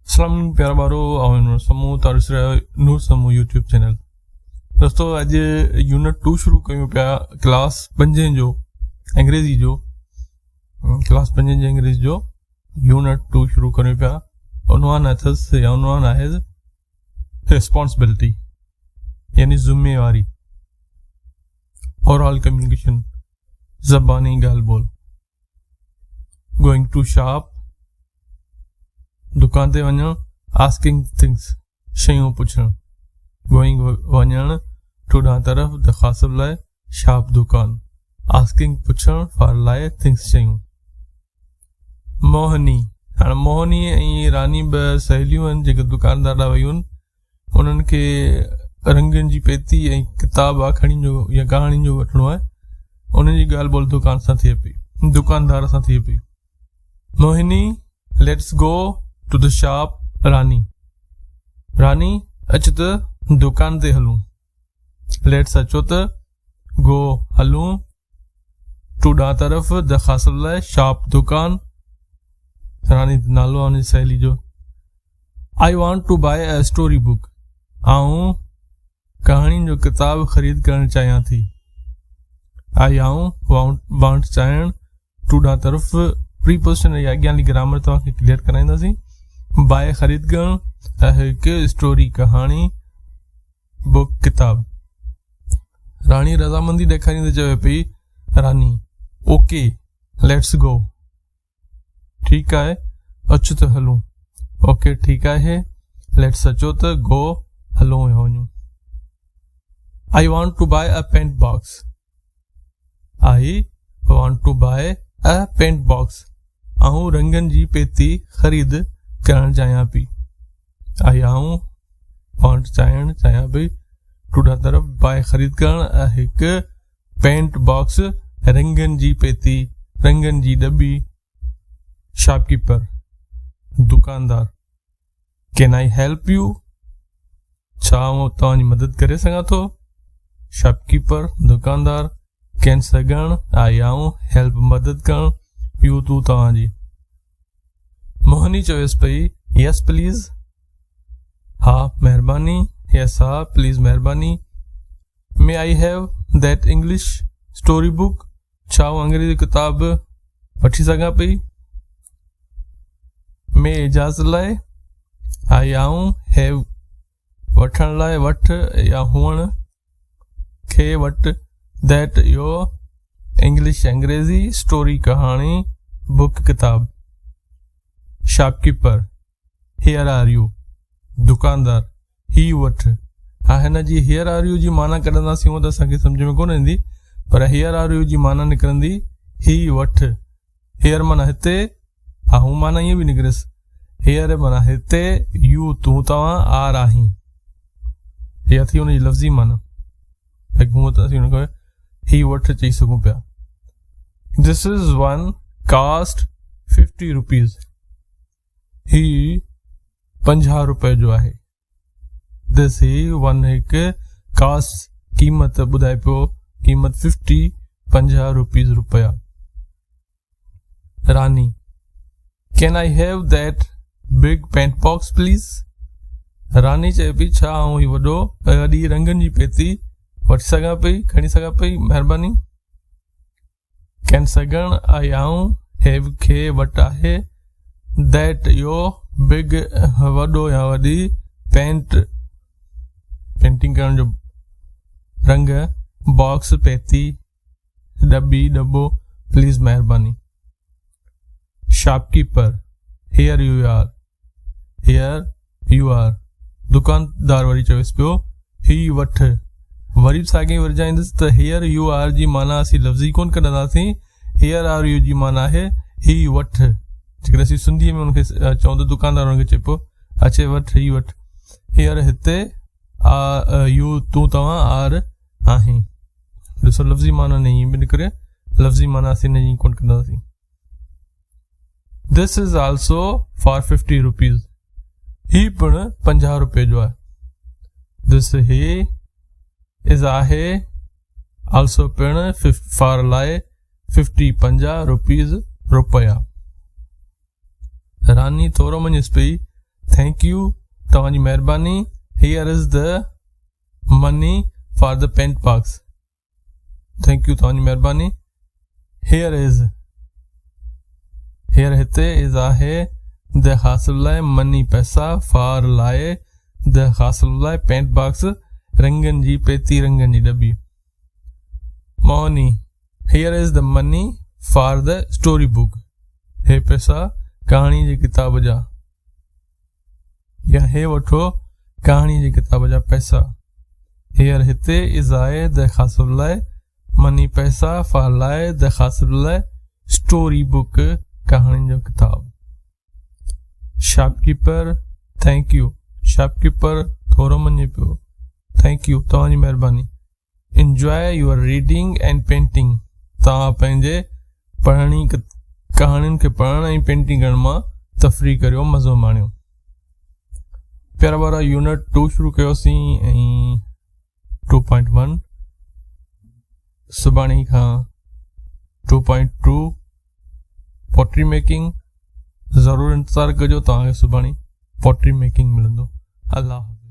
اسلام پيارا ٻارو آئون نور سمون توهان ڏسي رهيا آهيو نور سمون يوٽيوب چينل دوستو اڄ يونٽ 2 شروع ڪيون پيا ڪلاس پنجين جو انگريزي جو ڪلاس پنجين جي انگريزي جو يونٽ 2 شروع ڪريون پيا عنوان اٿس يا عنوان آهي ريسپانسبلٽي يعني ذميواري اورال ڪميونيڪيشن زباني ڳالهه ٻولهه گوئنگ ٽو شاپ دڪان تي وڃڻ آسڪنگ ٿنگس شيون پڇڻ گوئنگ وڃڻ ٽو ڏانهن طرف درخواست لاء شاپ دڪان آسڪنگ پڇڻ فار لاء ٿنگس شيون موهني هاڻي موهني ۽ راني ٻه سهيليون آهن جيڪي دڪاندار ڏانهن ويون آهن انهن کي رنگن جي پيتي ۽ ڪتاب آکاڻين جو يا ڪهاڻين جو وٺڻو آهي انهن جي ڳالهه ٻولهه دڪان سان ٿئي پئي دڪاندار سان ٿئي پئي Mohini let's go to the shop Rani Rani اچ ته دڪان تي هلون let's اچو ته گو هلون ٽو ڏانهن طرف درخواست لاء شاپ دڪان راني نالو آهي ان جي سهيلي جو I want to buy a story book آئون ڪهاڻين جو ڪتاب خريد ڪرڻ چاهيان ٿي. آئي آئون وانٽ چاهڻ ٽو ڏانهن طرف پريپوزيشن يا اڳيان جي گرامر توهان کي ڪليئر ڪرائينداسين باء خريد ڪرڻ ۽ هڪ اسٽوري ڪهاڻي بڪ ڪتاب راڻي رضامندي ڏيکاريندي چوي پئي راني اوڪي let's go ٺيڪ آهي اچ ته هلون. اوڪي ٺيڪ آهي let's اچو ته گو هلون يا وڃون. I want to buy a paint box I want to buy a paint box آئون رنگن جي پيتي خريد ڪرڻ چاهيان پئي. آئي آئون وانٽ چاهڻ چاهيان پئي ٽو ڏانهن طرف باء خريد ڪرڻ هڪ پينٽ باڪس، رنگن جي پيتي، رنگن جي ڏٻي، شاپ ڪيپر، دڪاندار، ڪين I help you, ڇا آئون توهان جي مدد ڪري سگهان ٿو؟ شاپ ڪيپر، دڪاندار، ڪين سگهڻ، آئي آئون، هيلپ مدد ڪرڻ، يو تون توهان جي. موهني چويس پئي، يس پليز، ها مهرباني، يس ها، پليز مهرباني، may I have that English story book, ڇا آئون انگريزي ڪتاب وٺي سگهان پئي؟ مي اجازت لاء، آئي آئون، have وٺڻ لاء وٺ يا هئڻ کي وٽ that اهو انگلش انگريزي اسٽوري ڪهاڻي بڪ ڪتاب shopkeeper here are you دڪاندار هي وٺ ها هن جي هيئر are you جي معنيٰ ڪڍنداسين هونء ته اسان کي سمجهه ۾ ڪونه ايندي پر هيئر are you جي معنيٰ نڪرندي هي وٺ هيئر معنيٰ هتي ها هو معنيٰ ائين به نڪريس هيئر معنيٰ هتي يو تون توهان آر آهين اها ٿي ان جي لفظي معنيٰ باقي هونء ته اسين هن کي هي وٺ چئي سگهون پيا this is one cost 50 rupees هي 50 روپيه جو آهي دس هي ون هڪ ڪاسٽ قيمت ٻڌائي پيو قيمت 50 50 روپيز روپيا Rani can I have that big paint box please Rani چئي پئي ڇا آئون هي وڏو وڏي رنگن جي پيتي وٺي سگهان پئي کڻي سگهان پئي مهرباني ڪين سگهڻ آئي آئون have کي وٽ آهي that اهو بگ وڏو يا وڏي پينٽ پينٽنگ ڪرڻ جو رنگ باڪس پيتي ڏٻي ڏٻو پليز مهرباني shopkeeper here you are here you are دڪاندار وري چويس پيو هي وٺ وري به ساڳي ورجائيندس ته هيئر يو آر جي معنيٰ اسين لفظي ڪونه ڪڍنداسين هيئر are you جي معنيٰ آهي هي وٺ جيڪڏهن اسين سنڌيء ۾ ان کي چئون ته دڪاندار ان کي چئي پيو اچي وٺ هي وٺ هيئر هتي آ يو تون توهان آر آهين ڏسو لفظي معنيٰ نه ائين به نڪري لفظي معنيٰ اسين نه ائين ڪونه ڪڍنداسين This is also for 50 rupees. هي پڻ 50 روپيه جو آهي. This he is آهي also پڻ for لاء 50 50 روپيز روپيا. راني ٿورو مڃيس پئي. Thank you توهان جي مهرباني Here is the money for the paint box Thank you توهان جي مهرباني Here is Here هتي is آهي The حاصل لاء مني پئسا فار لاء The حاصل لاء پينٽ باڪس رنگن جي پيتي رنگن جي ڏٻي Mohini Here is the money for the story book هي پئسا ڪهاڻي جي ڪتاب جا يا هي وٺو ڪهاڻي جي ڪتاب جا پئسا Here هتي is آهي The حاصل لاء مني پئسا فار لاء The حاصل لاء اسٽوري بڪ ڪهاڻين جو ڪتاب شاپڪيپر thank you shopkeeper ٿورو مڃي پيو thank you توهان جي مهرباني enjoy your reading and painting توهان پنهنجي پڙهڻي ڪهاڻين کي پڙهڻ ۽ پينٽنگ ڪرڻ مان تفريح ڪريو مزو ماڻيو پيارا ٻارا يونٽ 2 شروع ڪيوسين ۽ 2.1 سڀاڻي کان 2.2 پوٽري ميڪنگ ضرور انتظار ڪجو توهان کي سڀاڻي پوٽري ميڪنگ ملندو الله حافظ.